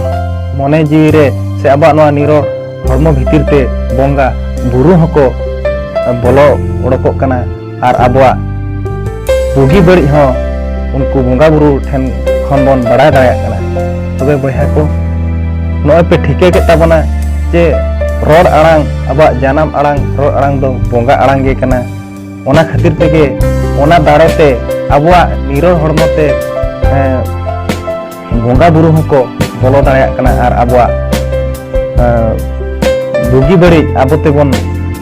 ᱢᱚᱱᱮ ᱡᱤᱣᱤ ᱨᱮ ᱥᱮ ᱟᱵᱚᱣᱟᱜ ᱱᱚᱣᱟ ᱱᱤᱨᱚᱲ ᱦᱚᱲᱢᱚ ᱵᱷᱤᱛᱤᱨ ᱛᱮ ᱵᱚᱸᱜᱟ ᱵᱩᱨᱩ ᱦᱚᱸᱠᱚ ᱵᱚᱞᱚ ᱚᱰᱚᱠᱚᱜ ᱠᱟᱱᱟ ᱟᱨ ᱟᱵᱚᱣᱟᱜ ᱵᱩᱜᱤ ᱵᱟᱹᱲᱤᱡ ᱦᱚᱸ ᱩᱱᱠᱩ ᱵᱚᱸᱜᱟ ᱵᱩᱨᱩ ᱴᱷᱮᱱ ᱠᱷᱚᱱ ᱵᱚᱱ ᱵᱟᱲᱟᱭ ᱫᱟᱲᱮᱭᱟᱜ ᱠᱟᱱᱟ᱾ ᱛᱚᱵᱮ ᱵᱚᱭᱦᱟ ᱠᱚ, ᱱᱚᱜᱼᱚᱭ ᱯᱮ ᱴᱷᱤᱠᱟᱹ ᱠᱮᱫ ᱛᱟᱵᱚᱱᱟ ᱡᱮ ᱨᱚᱲ ᱟᱲᱟᱝ, ᱟᱵᱚᱣᱟᱜ ᱡᱟᱱᱟᱢ ᱟᱲᱟᱝ, ᱨᱚᱲ ᱟᱲᱟᱝ ᱫᱚ ᱵᱚᱸᱜᱟ ᱟᱲᱟᱝ ᱜᱮ ᱠᱟᱱᱟ᱾ ᱚᱱᱟ ᱠᱷᱟᱹᱛᱤᱨ ᱛᱮᱜᱮ ᱚᱱᱟ ᱫᱟᱲᱮ ᱛᱮ ᱟᱵᱚᱣᱟᱜ ᱱᱤᱨᱚᱲ ᱦᱚᱲᱢᱚ ᱛᱮ, ᱮᱸ, ᱵᱚᱸᱜᱟ ᱵᱩᱨᱩ ᱦᱚᱸᱠᱚ ᱵᱚᱞᱚ ᱫᱟᱲᱮᱭᱟᱜ ᱠᱟᱱᱟ ᱟᱨ ᱟᱵᱚᱣᱟᱜ, ᱮᱸ, ᱵᱩᱜᱤ ᱵᱟᱹᱲᱤᱡ ᱟᱵᱚ ᱛᱮᱵᱚᱱ,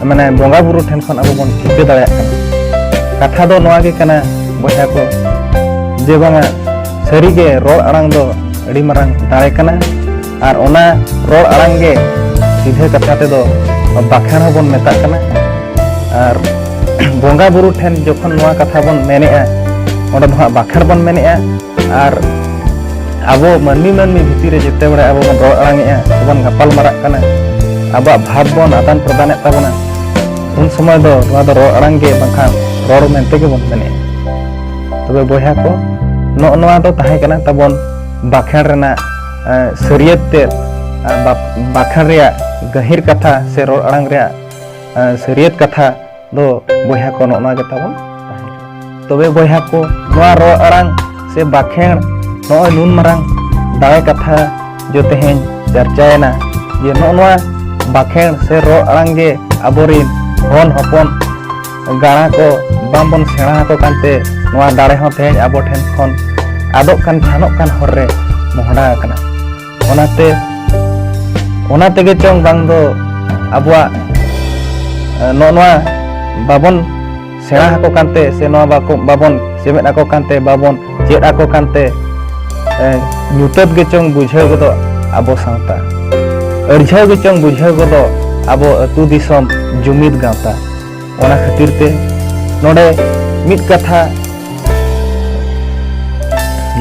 ᱢᱟᱱᱮ, ᱵᱚᱸᱜᱟ ᱵᱩᱨᱩ ᱴᱷᱮᱱ ᱠᱷᱚᱱ ᱟᱵᱚ ᱵᱚᱱ ᱴᱷᱤᱠᱟᱹ ᱫᱟᱲᱮᱭᱟᱜ ᱠᱟᱱᱟ᱾ ᱠᱟᱛᱷᱟ ᱫᱚ ᱱᱚᱣᱟ ᱜᱮ ᱠᱟᱱᱟ ᱵᱚᱭᱦᱟ ᱠᱚ, ᱡᱮ ᱵᱟᱝᱟ ᱥᱟᱹᱨᱤᱜᱮ ᱨᱚᱲ ᱟᱲᱟᱝ ᱫᱚ ᱟᱹᱰᱤ ᱢᱟᱨᱟᱝ ᱫᱟᱲᱮ ᱠᱟᱱᱟ ᱟᱨ ᱚᱱᱟ ᱨᱚᱲ ᱟᱲᱟᱝ ᱜᱮ ᱥᱤᱫᱷᱟᱹ ᱠᱟᱛᱷᱟ ᱛᱮᱫᱚ ᱵᱟᱠᱷᱮᱬ ᱦᱚᱸᱵᱚᱱ ᱢᱮᱛᱟᱜ ᱠᱟᱱᱟ᱾ ᱟᱨ ᱵᱚᱸᱜᱟ ᱵᱩᱨᱩ ᱴᱷᱮᱱ ᱡᱚᱠᱷᱚᱱ ᱱᱚᱣᱟ ᱠᱟᱛᱷᱟ ᱵᱚᱱ ᱢᱮᱱᱮᱜᱼᱟ, ᱚᱸᱰᱮ ᱫᱚ ᱦᱟᱸᱜ ᱵᱟᱠᱷᱮᱬ ᱵᱚᱱ ᱢᱮᱱᱮᱜᱼᱟ᱾ ᱟᱨ ᱟᱵᱚ ᱢᱟᱹᱱᱢᱤ ᱢᱟᱹᱱᱢᱤ ᱵᱷᱤᱛᱤᱨ ᱨᱮ ᱡᱮᱛᱮ ᱵᱮᱲᱟ ᱟᱵᱚ ᱵᱚᱱ ᱨᱚᱲ ᱟᱲᱟᱝᱮᱜᱼᱟ ᱥᱮᱵᱚᱱ ᱜᱟᱯᱟᱞ ᱢᱟᱨᱟᱜ ᱠᱟᱱᱟ, ᱟᱵᱚᱣᱟᱜ ᱵᱷᱟᱵᱽ ᱵᱚᱱ ᱟᱫᱟᱱ ᱯᱨᱚᱫᱟᱱᱮᱫ ᱛᱟᱵᱚᱱᱟ, ᱩᱱ ᱥᱚᱢᱚᱭ ᱫᱚ ᱱᱚᱣᱟ ᱫᱚ ᱨᱚᱲ ᱟᱲᱟᱝ ᱜᱮ ᱵᱟᱝᱠᱷᱟᱱ ᱨᱚᱲ ᱢᱮᱱᱛᱮ ᱜᱮᱵᱚᱱ ᱢᱮᱱᱮᱜᱼᱟ᱾ ᱛᱚᱵᱮ ᱵᱚᱭᱦᱟ ᱠᱚ, ᱱᱚᱜᱼᱚ ᱱᱚᱣᱟ ᱫᱚ ᱛᱟᱦᱮᱸ ᱠᱟᱱᱟ ᱛᱟᱵᱚᱱ ᱵᱟᱠᱷᱮᱬ ᱨᱮᱱᱟᱜ, ᱮ, ᱥᱟᱹᱨᱭᱟᱹᱛ ᱛᱮᱫ, ᱟᱨ ᱵᱟ-, ᱵᱟᱠᱷᱮᱬ ᱨᱮᱭᱟᱜ ᱜᱟᱹᱦᱤᱨ ᱠᱟᱛᱷᱟ ᱥᱮ ᱨᱚᱲ ᱟᱲᱟᱝ ᱨᱮᱭᱟᱜ, ᱮ, ᱥᱟᱹᱨᱭᱟᱹᱛ ᱠᱟᱛᱷᱟ ᱫᱚ ᱵᱚᱭᱦᱟ ᱠᱚ ᱱᱚᱜᱼᱚ ᱱᱚᱣᱟ ᱜᱮ ᱛᱟᱵᱚᱱ ᱛᱟᱦᱮᱸ ᱠᱟᱱᱟ᱾ ᱛᱚᱵᱮ ᱵᱚᱭᱦᱟ ᱠᱚ, ᱱᱚᱣᱟ ᱨᱚᱲ ᱟᱲᱟᱝ ᱥᱮ ᱵᱟᱠᱷᱮᱬ ᱱᱚᱜᱼᱚᱭ ᱱᱩᱱ ᱢᱟᱨᱟᱝ ᱫᱟᱲᱮ ᱠᱟᱛᱷᱟ ᱡᱚ ᱛᱮᱦᱮᱧ ᱪᱟᱨᱪᱟᱭᱮᱱᱟ ᱡᱮ ᱱᱚᱜᱼᱚ ᱱᱚᱣᱟ ᱵᱟᱠᱷᱮᱬ ᱥᱮ ᱨᱚᱲ ᱟᱲᱟᱝ ᱜᱮ ᱟᱵᱚᱨᱤᱱ ᱦᱚᱱ ᱦᱚᱯᱚᱱ ᱜᱟᱬᱟ ᱠᱚ ᱵᱟᱝᱵᱚᱱ ᱥᱮᱬᱟ ᱟᱠᱚ ᱠᱟᱱᱛᱮ ᱱᱚᱣᱟ ᱫᱟᱲᱮ ᱦᱚᱸ ᱛᱮᱦᱮᱧ ᱟᱵᱚ ᱴᱷᱮᱱ ᱠᱷᱚᱱ ᱟᱫᱚᱜ ᱠᱟᱱ ᱪᱷᱟᱱᱚᱜ ᱠᱟᱱ ᱦᱚᱨ ᱨᱮ ᱢᱚᱦᱰᱟ ᱟᱠᱟᱱᱟ᱾ ᱚᱱᱟᱛᱮ, ᱚᱱᱟ ᱛᱮᱜᱮ ᱪᱚᱝ ᱵᱟᱝ ᱫᱚ ᱟᱵᱚᱣᱟᱜ, ᱮ, ᱱᱚᱜᱼᱚ ᱱᱚᱣᱟ ᱵᱟᱵᱚᱱ ᱥᱮᱬᱟ ᱟᱠᱚ ᱠᱟᱱᱛᱮ ᱥᱮ ᱱᱚᱣᱟ ᱵᱟᱠᱚ, ᱵᱟᱵᱚᱱ ᱪᱮᱢᱮᱫ ᱟᱠᱚ ᱠᱟᱱᱛᱮ, ᱵᱟᱵᱚᱱ ᱪᱮᱫ ᱟᱠᱚ ᱠᱟᱱᱛᱮ, ᱮ, ᱧᱩᱛᱟᱹᱛ ᱜᱮ ᱪᱚᱝ ᱵᱩᱡᱷᱟᱹᱣ ᱜᱚᱫᱚᱜ ᱟᱵᱚ ᱥᱟᱶᱛᱟ, ᱟᱹᱲᱡᱷᱟᱹᱣ ᱜᱮ ᱪᱚᱝ ᱵᱩᱡᱷᱟᱹᱣ ᱜᱚᱫᱚᱜ ᱟᱵᱚ ᱟᱹᱛᱩ ᱫᱤᱥᱚᱢ ᱡᱩᱢᱤᱫ ᱜᱟᱶᱛᱟ᱾ ᱚᱱᱟ ᱠᱷᱟᱹᱛᱤᱨ ᱛᱮ ᱱᱚᱰᱮ ᱢᱤᱫ ᱠᱟᱛᱷᱟ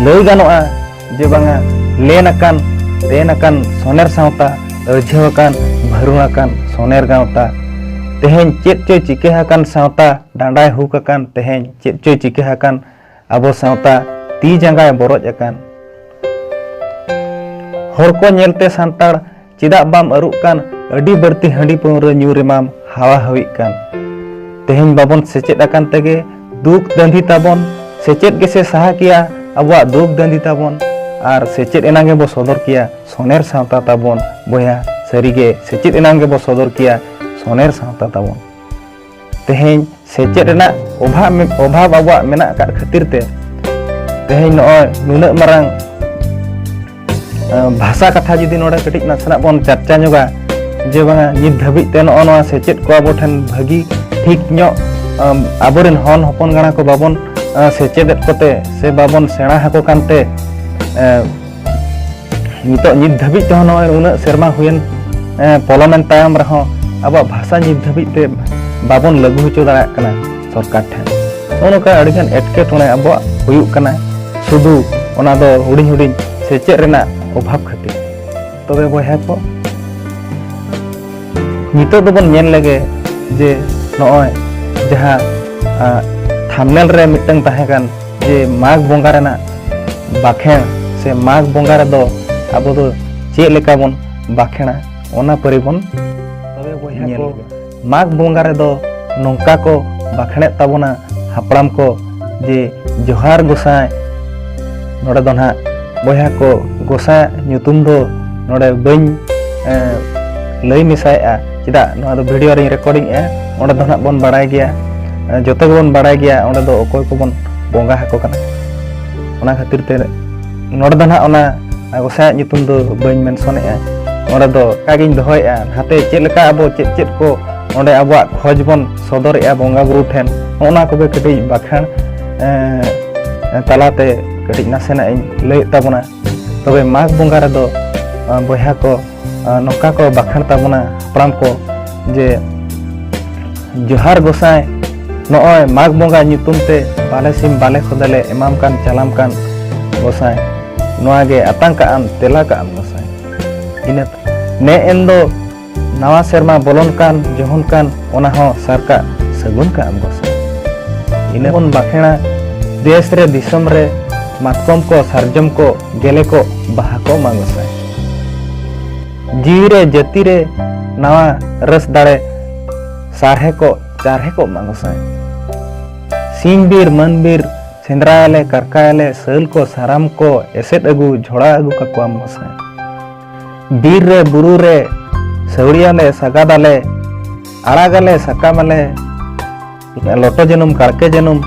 ᱞᱟᱹᱭ ᱜᱟᱱᱚᱜᱼᱟ ᱡᱮ ᱵᱟᱝᱟ, ᱞᱮᱱ ᱟᱠᱟᱱ ᱛᱮᱱ ᱟᱠᱟᱱ ᱥᱚᱱᱮᱨ ᱥᱟᱶᱛᱟ, ᱟᱹᱲᱡᱷᱟᱹᱣ ᱟᱠᱟᱱ ᱵᱷᱟᱹᱨᱩ ᱟᱠᱟᱱ ᱥᱚᱱᱮᱨ ᱜᱟᱶᱛᱟ᱾ ᱛᱮᱦᱮᱧ ᱪᱮᱫ ᱪᱚᱭ ᱪᱤᱠᱟᱹ ᱟᱠᱟᱱ ᱥᱟᱶᱛᱟ, ᱰᱟᱸᱰᱟᱭ ᱦᱩᱠ ᱟᱠᱟᱱ, ᱛᱮᱦᱮᱧ ᱪᱮᱫ ᱪᱚᱭ ᱪᱤᱠᱟᱹ ᱟᱠᱟᱱ ᱟᱵᱚ ᱥᱟᱶᱛᱟ, ᱛᱤ ᱡᱟᱸᱜᱟᱭ ᱵᱚᱨᱚᱡ ᱟᱠᱟᱱ᱾ ᱦᱚᱲ ᱠᱚ ᱧᱮᱞᱛᱮ ᱥᱟᱱᱛᱟᱲ ᱪᱮᱫᱟᱜ ᱵᱟᱢ ᱟᱹᱨᱩᱜ ᱠᱟᱱ? ᱟᱹᱰᱤ ᱵᱟᱹᱲᱛᱤ ᱦᱟᱺᱰᱤ ᱯᱟᱹᱣᱨᱟᱹ ᱧᱩ ᱨᱮᱢᱟᱢ ᱦᱟᱣᱟ ᱦᱟᱹᱣᱤᱜ ᱠᱟᱱ᱾ ᱛᱮᱦᱮᱧ ᱵᱟᱵᱚᱱ ᱥᱮᱪᱮᱫ ᱟᱠᱟᱱ ᱛᱮᱜᱮ ᱫᱩᱠ ᱫᱟᱹᱱᱫᱷᱤ ᱛᱟᱵᱚᱱ, ᱥᱮᱪᱮᱫ ᱜᱮᱥᱮ ᱥᱟᱦᱟ ᱠᱮᱭᱟ ᱟᱵᱚᱣᱟᱜ ᱫᱩᱠ ᱫᱟᱹᱱᱫᱷᱤ ᱛᱟᱵᱚᱱ, ᱟᱨ ᱥᱮᱪᱮᱫ ᱮᱱᱟᱝ ᱜᱮᱵᱚ ᱥᱚᱫᱚᱨ ᱠᱮᱭᱟ ᱥᱚᱱᱮᱨ ᱥᱟᱶᱛᱟ ᱛᱟᱵᱚᱱ᱾ ᱵᱚᱭᱦᱟ, ᱥᱟᱹᱨᱤᱜᱮ ᱥᱮᱪᱮᱫ ᱮᱱᱟᱝ ᱜᱮᱵᱚ ᱥᱚᱫᱚᱨ ᱠᱮᱭᱟ ᱥᱚᱱᱮᱨ ᱥᱟᱶᱛᱟ ᱛᱟᱵᱚᱱ᱾ ᱛᱮᱦᱮᱧ ᱥᱮᱪᱮᱫ ᱨᱮᱱᱟᱜ ᱚᱵᱷᱟᱵ, ᱚᱵᱷᱟᱵ ᱟᱵᱚᱣᱟᱜ ᱢᱮᱱᱟᱜ ᱟᱠᱟᱫ ᱠᱷᱟᱹᱛᱤᱨ ᱛᱮ ᱛᱮᱦᱮᱧ ᱱᱚᱜᱼᱚᱭ ᱱᱩᱱᱟᱹᱜ ᱢᱟᱨᱟᱝ, ᱮ, ᱵᱷᱟᱥᱟ ᱠᱟᱛᱷᱟ ᱡᱩᱫᱤ ᱱᱚᱰᱮ ᱠᱟᱹᱴᱤᱡ ᱱᱟᱥᱮᱱᱟᱜ ᱵᱚᱱ ᱪᱟᱨᱪᱟ ᱧᱚᱜᱟ, ᱡᱮ ᱵᱟᱝᱟ ᱱᱤᱛ ᱫᱷᱟᱹᱵᱤᱡ ᱛᱮ ᱱᱚᱜᱼᱚ ᱱᱚᱣᱟ ᱥᱮᱪᱮᱫ ᱠᱚ ᱟᱵᱚ ᱴᱷᱮᱱ ᱵᱷᱟᱹᱜᱤ ᱴᱷᱤᱠ ᱧᱚᱜ, ᱮᱢ, ᱟᱵᱚᱨᱮᱱ ᱦᱚᱱ ᱦᱚᱯᱚᱱ ᱜᱟᱬᱟ ᱠᱚ ᱵᱟᱵᱚᱱ, ᱮ, ᱥᱮᱪᱮᱫᱮᱫ ᱠᱚᱛᱮ ᱥᱮ ᱵᱟᱵᱚᱱ ᱥᱮᱬᱟ ᱟᱠᱚ ᱠᱟᱱᱛᱮ, ᱮ, ᱱᱤᱛᱚᱜ ᱱᱤᱛ ᱫᱷᱟᱹᱵᱤᱡ ᱛᱮᱦᱚᱸ ᱱᱚᱜᱼᱚᱭ ᱩᱱᱟᱹᱜ ᱥᱮᱨᱢᱟ ᱦᱩᱭᱮᱱ, ᱮ, ᱯᱚᱞᱚᱢᱮᱱ ᱛᱟᱭᱚᱢ ᱨᱮᱦᱚᱸ ᱟᱵᱚᱣᱟᱜ ᱵᱷᱟᱥᱟ ᱱᱤᱛ ᱫᱷᱟᱹᱵᱤᱡ ᱛᱮ ᱵᱟᱵᱚᱱ ᱞᱟᱹᱜᱩ ᱦᱚᱪᱚ ᱫᱟᱲᱮᱭᱟᱜ ᱠᱟᱱᱟ ᱥᱚᱨᱠᱟᱨ ᱴᱷᱮᱱ᱾ ᱱᱚᱜᱼᱚ ᱱᱚᱝᱠᱟ ᱟᱹᱰᱤᱜᱟᱱ ᱮᱴᱠᱮᱴᱚᱬᱮ ᱟᱵᱚᱣᱟᱜ ᱦᱩᱭᱩᱜ ᱠᱟᱱᱟ, ᱥᱩᱫᱷᱩ ᱚᱱᱟ ᱫᱚ ᱦᱩᱰᱤᱧ ᱦᱩᱰᱤᱧ ᱥᱮᱪᱮᱫ ᱨᱮᱱᱟᱜ ᱚᱵᱷᱟᱵᱽ ᱠᱷᱟᱹᱛᱤᱨ᱾ ᱛᱚᱵᱮ ᱵᱚᱭᱦᱟ ᱠᱚ, ᱱᱤᱛᱚᱜ ᱫᱚᱵᱚᱱ ᱧᱮᱞ ᱞᱮᱜᱮ ᱡᱮ ᱱᱚᱜᱼᱚᱭ ᱡᱟᱦᱟᱸ, ᱟ, ᱛᱷᱟᱢᱱᱮᱞ ᱨᱮ ᱢᱤᱫᱴᱟᱝ ᱛᱟᱦᱮᱸ ᱠᱟᱱ ᱡᱮ ᱢᱟᱜᱽ ᱵᱚᱸᱜᱟ ᱨᱮᱱᱟᱜ ᱵᱟᱠᱷᱮᱬ ᱥᱮ ᱢᱟᱜᱽ ᱵᱚᱸᱜᱟ ᱨᱮᱫᱚ ᱟᱵᱚ ᱫᱚ ᱪᱮᱫ ᱞᱮᱠᱟ ᱵᱚᱱ ᱵᱟᱠᱷᱮᱬᱟ, ᱚᱱᱟ ᱯᱟᱹᱨᱤ ᱵᱚᱱ ᱛᱚᱵᱮ ᱵᱚᱭᱦᱟ ᱧᱮᱞ ᱠᱚ, ᱞᱮᱜᱮ᱾ ᱢᱟᱜᱽ ᱵᱚᱸᱜᱟ ᱨᱮᱫᱚ ᱱᱚᱝᱠᱟ ᱠᱚ ᱵᱟᱠᱷᱮᱬᱮᱫ ᱛᱟᱵᱚᱱᱟ ᱦᱟᱯᱲᱟᱢ ᱠᱚ ᱡᱮ, "ᱡᱚᱦᱟᱨ ᱜᱚᱸᱥᱟᱭ", ᱱᱚᱰᱮ ᱫᱚ ᱱᱟᱦᱟᱜ ᱵᱚᱭᱦᱟ ᱠᱚ, ᱜᱚᱸᱥᱟᱭ ᱧᱩᱛᱩᱢ ᱫᱚ ᱱᱚᱰᱮ ᱵᱟᱹᱧ, ᱮ, ᱞᱟᱹᱭ ᱢᱮᱥᱟᱭᱮᱫᱼᱟ, ᱪᱮᱫᱟᱜ ᱱᱚᱣᱟ ᱫᱚ ᱵᱷᱤᱰᱤᱭᱳ ᱨᱤᱧ ᱨᱮᱠᱚᱨᱰᱤᱝ ᱮᱫᱼᱟ᱾ ᱚᱸᱰᱮ ᱫᱚ ᱱᱟᱦᱟᱜ ᱵᱚᱱ ᱵᱟᱲᱟᱭ ᱜᱮᱭᱟ, ᱮ, ᱡᱚᱛᱚ ᱜᱮᱵᱚᱱ ᱵᱟᱲᱟᱭ ᱜᱮᱭᱟ ᱚᱸᱰᱮ ᱫᱚ ᱚᱠᱚᱭ ᱠᱚᱵᱚᱱ ᱵᱚᱸᱜᱟ ᱟᱠᱚ ᱠᱟᱱᱟ᱾ ᱚᱱᱟ ᱠᱷᱟᱹᱛᱤᱨ ᱛᱮ ᱱᱚᱰᱮ ᱫᱚ ᱱᱟᱦᱟᱜ ᱚᱱᱟ ᱜᱚᱸᱥᱟᱭᱟᱜ ᱧᱩᱛᱩᱢ ᱫᱚ ᱵᱟᱹᱧ ᱢᱮᱱᱥᱚᱱᱮᱫᱼᱟ᱾ ᱱᱚᱰᱮ ᱫᱚ ᱚᱱᱠᱟ ᱜᱤᱧ ᱫᱚᱦᱚᱭᱮᱫᱼᱟ, ᱱᱟᱛᱮ ᱪᱮᱫ ᱞᱮᱠᱟ ᱟᱵᱚ ᱪᱮᱫ ᱪᱮᱫ ᱠᱚ ᱚᱸᱰᱮ ᱟᱵᱚᱣᱟᱜ ᱠᱷᱚᱡᱽ ᱵᱚᱱ ᱥᱚᱫᱚᱨᱮᱫᱼᱟ ᱵᱚᱸᱜᱟ ᱵᱩᱨᱩ ᱴᱷᱮᱱ, ᱱᱚᱜᱼᱚ ᱱᱟ ᱠᱚᱜᱮ ᱠᱟᱹᱴᱤᱡ ᱵᱟᱠᱷᱮᱬ, ᱮ, ᱛᱟᱞᱟᱛᱮ ᱠᱟᱹᱴᱤᱡ ᱱᱟᱥᱮᱱᱟᱜ ᱤᱧ ᱞᱟᱹᱭᱮᱫ ᱛᱟᱵᱚᱱᱟ᱾ ᱛᱚᱵᱮ ᱢᱟᱜᱽ ᱵᱚᱸᱜᱟ ᱨᱮᱫᱚ, ᱮ, ᱵᱚᱭᱦᱟ ᱠᱚ, ᱮ, ᱱᱚᱝᱠᱟ ᱠᱚ ᱵᱟᱠᱷᱮᱬ ᱛᱟᱵᱚᱱᱟ ᱦᱟᱯᱲᱟᱢ ᱠᱚ ᱡᱮ, "ᱡᱚᱦᱟᱨ ᱜᱚᱸᱥᱟᱭ, ᱱᱚᱜᱼᱚᱭ ᱢᱟᱜᱽ ᱵᱚᱸᱜᱟ ᱧᱩᱛᱩᱢ ᱛᱮ ᱵᱟᱞᱮ ᱥᱤᱢ ᱵᱟᱞᱮ ᱠᱷᱚᱫᱮ ᱞᱮ ᱮᱢᱟᱢ ᱠᱟᱱ ᱪᱟᱞᱟᱢ ᱠᱟᱱ ᱜᱚᱸᱥᱟᱭ, ᱱᱚᱣᱟ ᱜᱮ ᱟᱛᱟᱝ ᱠᱟᱜ ᱟᱢ, ᱛᱮᱞᱟ ᱠᱟᱜ ᱟᱢ ᱜᱚᱸᱥᱟᱭ᱾ ᱤᱱᱟᱹ ᱱᱮ ᱮᱱ ᱫᱚ ᱱᱟᱣᱟ ᱥᱮᱨᱢᱟ ᱵᱚᱞᱚᱱ ᱠᱟᱱ ᱡᱚᱦᱚᱱ ᱠᱟᱱ, ᱚᱱᱟ ᱦᱚᱸ ᱥᱟᱨ ᱠᱟᱜ ᱥᱟᱹᱜᱩᱱ ᱠᱟᱜ ᱟᱢ ᱜᱚᱸᱥᱟᱭ᱾" ᱤᱱᱟᱹ ᱵᱚᱱ ᱵᱟᱠᱷᱮᱬᱟ, "ᱫᱮᱥ ᱨᱮ ᱫᱤᱥᱚᱢ ᱨᱮ ᱢᱟᱛᱠᱚᱢ ᱠᱚ ᱥᱟᱨᱡᱚᱢ ᱠᱚ ᱜᱮᱞᱮ ᱠᱚ ᱵᱟᱦᱟ ᱠᱚ ᱢᱟ ᱜᱚᱸᱥᱟᱭ᱾ ᱡᱤᱣᱤ ᱨᱮ ᱡᱟᱹᱛᱤ ᱨᱮ ᱱᱟᱣᱟ ᱨᱟᱹᱥ ᱫᱟᱲᱮ ᱥᱟᱨᱦᱮ ᱠᱚ ᱪᱟᱨᱦᱮ ᱠᱚᱜ ᱢᱟ ᱜᱚᱸᱥᱟᱭ᱾ ᱥᱤᱧ ᱵᱤᱨ ᱢᱟᱹᱱ ᱵᱤᱨ ᱥᱮᱸᱫᱽᱨᱟᱭᱟᱞᱮ ᱠᱟᱨᱠᱟᱭᱟᱞᱮ ᱥᱟᱹᱞ ᱠᱚ ᱥᱟᱨᱟᱢ ᱠᱚ ᱮᱥᱮᱫ ᱟᱹᱜᱩ ᱡᱷᱚᱲᱟ ᱟᱹᱜᱩ ᱠᱟᱠᱚᱣᱟᱢ ᱜᱚᱸᱥᱟᱭ᱾ ᱵᱤᱨ ᱨᱮ ᱵᱩᱨᱩ ᱨᱮ ᱥᱟᱹᱣᱲᱤᱭᱟᱞᱮ ᱥᱟᱜᱟᱫᱟᱞᱮ ᱟᱲᱟᱜᱟᱞᱮ ᱥᱟᱠᱟᱢᱟᱞᱮ ᱞᱚᱴᱚ ᱡᱟᱹᱱᱩᱢ ᱠᱟᱲᱠᱮ ᱡᱟᱹᱱᱩᱢ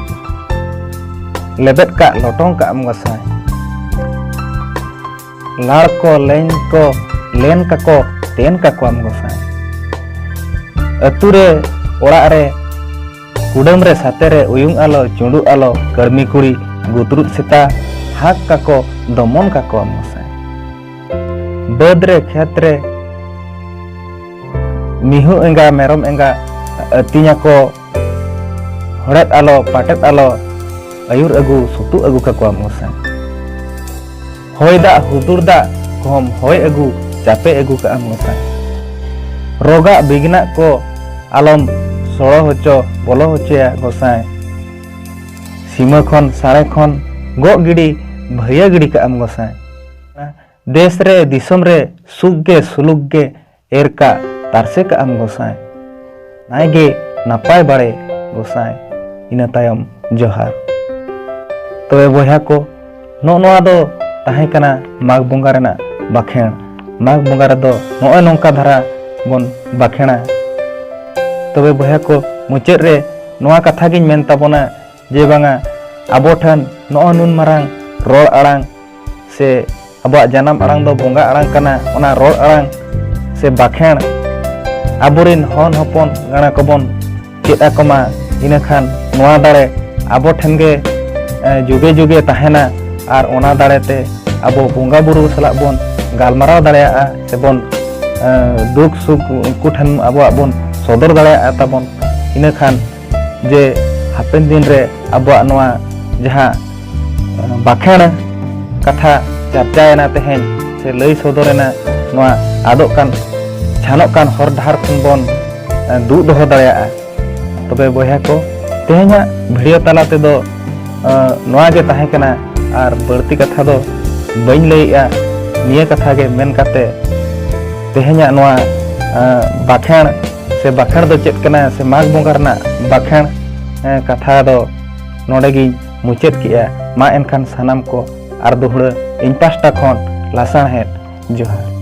ᱞᱮᱵᱮᱫ ᱠᱟᱜ ᱞᱚᱴᱚᱝ ᱠᱟᱜ ᱟᱢ ᱜᱚᱸᱥᱟᱭ᱾ ᱞᱟᱲ ᱠᱚ ᱞᱮᱧ ᱠᱚ ᱞᱮᱱ ᱠᱟᱠᱚ ᱛᱮᱱ ᱠᱟᱠᱚᱣᱟᱢ ᱜᱚᱸᱥᱟᱭ᱾ ᱟᱹᱛᱩ ᱨᱮ ᱚᱲᱟᱜ ᱨᱮ ᱠᱩᱰᱟᱹᱢ ᱨᱮ ᱥᱟᱛᱮ ᱨᱮ ᱩᱭᱩᱝ ᱟᱞᱚ ᱪᱩᱸᱰᱩᱜ ᱟᱞᱚ ᱠᱟᱹᱲᱢᱤ ᱠᱩᱲᱤ ᱜᱩᱛᱨᱩᱡ ᱥᱮᱛᱟ ᱦᱟᱸᱠ ᱠᱟᱠᱚ ᱫᱚᱢᱚᱱ ᱠᱟᱠᱚᱣᱟᱢ ᱜᱚᱸᱥᱟᱭ᱾ ᱵᱟᱹᱫᱽ ᱨᱮ ᱠᱷᱮᱛ ᱨᱮ ᱢᱤᱦᱩ ᱮᱸᱜᱟ ᱢᱮᱨᱚᱢ ᱮᱸᱜᱟ ᱟᱹᱛᱤᱧᱟᱠᱚ, ᱦᱚᱲᱮᱫ ᱟᱞᱚ ᱯᱟᱴᱮᱫ ᱟᱞᱚ, ᱟᱹᱭᱩᱨ ᱟᱹᱜᱩ ᱥᱩᱛᱩᱜ ᱟᱹᱜᱩ ᱠᱟᱠᱚᱣᱟᱢ ᱜᱚᱸᱥᱟᱭ᱾ ᱦᱚᱭ ᱫᱟᱜ ᱦᱩᱫᱩᱲ ᱫᱟᱜ ᱠᱚᱦᱚᱢ ᱦᱚᱭ ᱟᱹᱜᱩ ᱪᱟᱯᱮ ᱟᱹᱜᱩ ᱠᱟᱜᱼᱟᱢ ᱜᱚᱸᱥᱟᱭ᱾ ᱨᱚᱜᱟᱜ ᱵᱤᱜᱽᱱᱟᱜ ᱠᱚ ᱟᱞᱚᱢ ᱥᱚᱲᱚ ᱦᱚᱪᱚ ᱵᱚᱞᱚ ᱦᱚᱪᱚᱭᱟ ᱜᱚᱸᱥᱟᱭ᱾ ᱥᱤᱢᱟᱹ ᱠᱷᱚᱱ ᱥᱟᱲᱮ ᱠᱷᱚᱱ ᱜᱚᱜ ᱜᱤᱰᱤ ᱵᱷᱟᱹᱭᱟᱹ ᱜᱤᱰᱤ ᱠᱟᱜᱼᱟᱢ ᱜᱚᱸᱥᱟᱭ᱾ ᱫᱮᱥ ᱨᱮ ᱫᱤᱥᱚᱢ ᱨᱮ ᱥᱩᱠ ᱜᱮ ᱥᱩᱞᱩᱠ ᱜᱮ ᱮᱨ ᱠᱟᱜ ᱛᱟᱨᱥᱮ ᱠᱟᱜᱼᱟᱢ ᱜᱚᱸᱥᱟᱭ᱾ ᱱᱟᱭ ᱜᱮ ᱱᱟᱯᱟᱭ ᱵᱟᱲᱮ ᱜᱚᱸᱥᱟᱭ, ᱤᱱᱟᱹ ᱛᱟᱭᱚᱢ ᱡᱚᱦᱟᱨ᱾ ᱛᱚᱵᱮ ᱵᱚᱭᱦᱟ ᱠᱚ, ᱱᱚᱜᱼᱚ ᱱᱚᱣᱟ ᱫᱚ ᱛᱟᱦᱮᱸ ᱠᱟᱱᱟ ᱢᱟᱜᱽ ᱵᱚᱸᱜᱟ ᱨᱮᱱᱟᱜ ᱵᱟᱠᱷᱮᱬ᱾ ᱢᱟᱜᱽ ᱵᱚᱸᱜᱟ ᱨᱮᱫᱚ ᱱᱚᱜᱼᱚᱭ ᱱᱚᱝᱠᱟ ᱫᱷᱟᱨᱟ ᱵᱚᱱ ᱵᱟᱠᱷᱮᱬᱟ᱾ ᱛᱚᱵᱮ ᱵᱚᱭᱦᱟ ᱠᱚ, ᱢᱩᱪᱟᱹᱫ ᱨᱮ ᱱᱚᱣᱟ ᱠᱟᱛᱷᱟ ᱜᱤᱧ ᱢᱮᱱ ᱛᱟᱵᱚᱱᱟ ᱡᱮ ᱵᱟᱝᱟ, ᱟᱵᱚ ᱴᱷᱮᱱ ᱱᱚᱜᱼᱚ ᱱᱩᱱ ᱢᱟᱨᱟᱝ ᱨᱚᱲ ᱟᱲᱟᱝ ᱥᱮ ᱟᱵᱚᱣᱟᱜ ᱡᱟᱱᱟᱢ ᱟᱲᱟᱝ ᱫᱚ ᱵᱚᱸᱜᱟ ᱟᱲᱟᱝ ᱠᱟᱱᱟ, ᱚᱱᱟ ᱨᱚᱲ ᱟᱲᱟᱝ ᱥᱮ ᱵᱟᱠᱷᱮᱬ ᱟᱵᱚᱨᱮᱱ ᱦᱚᱱ ᱦᱚᱯᱚᱱ ᱜᱟᱬᱟ ᱠᱚᱵᱚᱱ ᱪᱮᱫ ᱟᱠᱚ ᱢᱟ᱾ ᱤᱱᱟᱹᱠᱷᱟᱱ ᱱᱚᱣᱟ ᱫᱟᱲᱮ ᱟᱵᱚ ᱴᱷᱮᱱ ᱜᱮ, ᱮ, ᱡᱩᱜᱮ ᱡᱩᱜᱮ ᱛᱟᱦᱮᱱᱟ᱾ ᱟᱨ ᱚᱱᱟ ᱫᱟᱲᱮ ᱛᱮ ᱟᱵᱚ ᱵᱚᱸᱜᱟ ᱵᱩᱨᱩ ᱥᱟᱞᱟᱜ ᱵᱚᱱ ᱜᱟᱞᱢᱟᱨᱟᱣ ᱫᱟᱲᱮᱭᱟᱜᱼᱟ ᱥᱮᱵᱚᱱ, ᱮ, ᱫᱩᱠ ᱥᱩᱠ ᱩᱱᱠᱩ ᱴᱷᱮᱱ ᱟᱵᱚᱣᱟᱜ ᱵᱚᱱ ᱥᱚᱫᱚᱨ ᱫᱟᱲᱮᱭᱟᱜᱼᱟ ᱛᱟᱵᱚᱱ᱾ ᱤᱱᱟᱹᱠᱷᱟᱱ ᱡᱮ ᱦᱟᱯᱮᱱ ᱫᱤᱱ ᱨᱮ ᱟᱵᱚᱣᱟᱜ ᱱᱚᱣᱟ ᱡᱟᱦᱟᱸ, ᱮ, ᱵᱟᱠᱷᱮᱬ ᱠᱟᱛᱷᱟ ᱪᱟᱨᱪᱟᱭᱮᱱᱟ ᱛᱮᱦᱮᱧ ᱥᱮ ᱞᱟᱹᱭ ᱥᱚᱫᱚᱨᱮᱱᱟ, ᱱᱚᱣᱟ ᱟᱫᱚᱜ ᱠᱟᱱ ᱪᱷᱟᱱᱚᱜ ᱠᱟᱱ ᱦᱚᱨ ᱰᱟᱦᱟᱨ ᱠᱷᱚᱱ ᱵᱚᱱ, ᱮ, ᱫᱩᱜ ᱫᱚᱦᱚ ᱫᱟᱲᱮᱭᱟᱜᱼᱟ᱾ ᱛᱚᱵᱮ ᱵᱚᱭᱦᱟ ᱠᱚ, ᱛᱮᱦᱮᱧᱟᱜ ᱵᱷᱤᱰᱤᱭᱳ ᱛᱟᱞᱟ ᱛᱮᱫᱚ, ᱮ, ᱱᱚᱣᱟ ᱜᱮ ᱛᱟᱦᱮᱸ ᱠᱟᱱᱟ᱾ ᱟᱨ ᱵᱟᱹᱲᱛᱤ ᱠᱟᱛᱷᱟ ᱫᱚ ᱵᱟᱹᱧ ᱞᱟᱹᱭᱮᱜᱼᱟ᱾ ᱱᱤᱭᱟᱹ ᱠᱟᱛᱷᱟ ᱜᱮ ᱢᱮᱱ ᱠᱟᱛᱮ ᱛᱮᱦᱮᱧᱟᱜ ᱱᱚᱣᱟ, ᱮ, ᱵᱟᱠᱷᱮᱬ ᱥᱮ ᱵᱟᱠᱷᱮᱬ ᱫᱚ ᱪᱮᱫ ᱠᱟᱱᱟ ᱥᱮ ᱢᱟᱜᱽ ᱵᱚᱸᱜᱟ ᱨᱮᱱᱟᱜ ᱵᱟᱠᱷᱮᱬ, ᱮ, ᱠᱟᱛᱷᱟ ᱫᱚ ᱱᱚᱰᱮ ᱜᱤᱧ ᱢᱩᱪᱟᱹᱫ ᱠᱮᱜᱼᱟ᱾ ᱢᱟ ᱮᱱᱠᱷᱟᱱ ᱥᱟᱱᱟᱢ ᱠᱚ ᱟᱨ ᱫᱚᱦᱲᱟᱹ ᱤᱧ ᱯᱟᱦᱴᱟ ᱠᱷᱚᱱ ᱞᱟᱥᱟᱬᱦᱮᱫ ᱡᱚᱦᱟᱨ᱾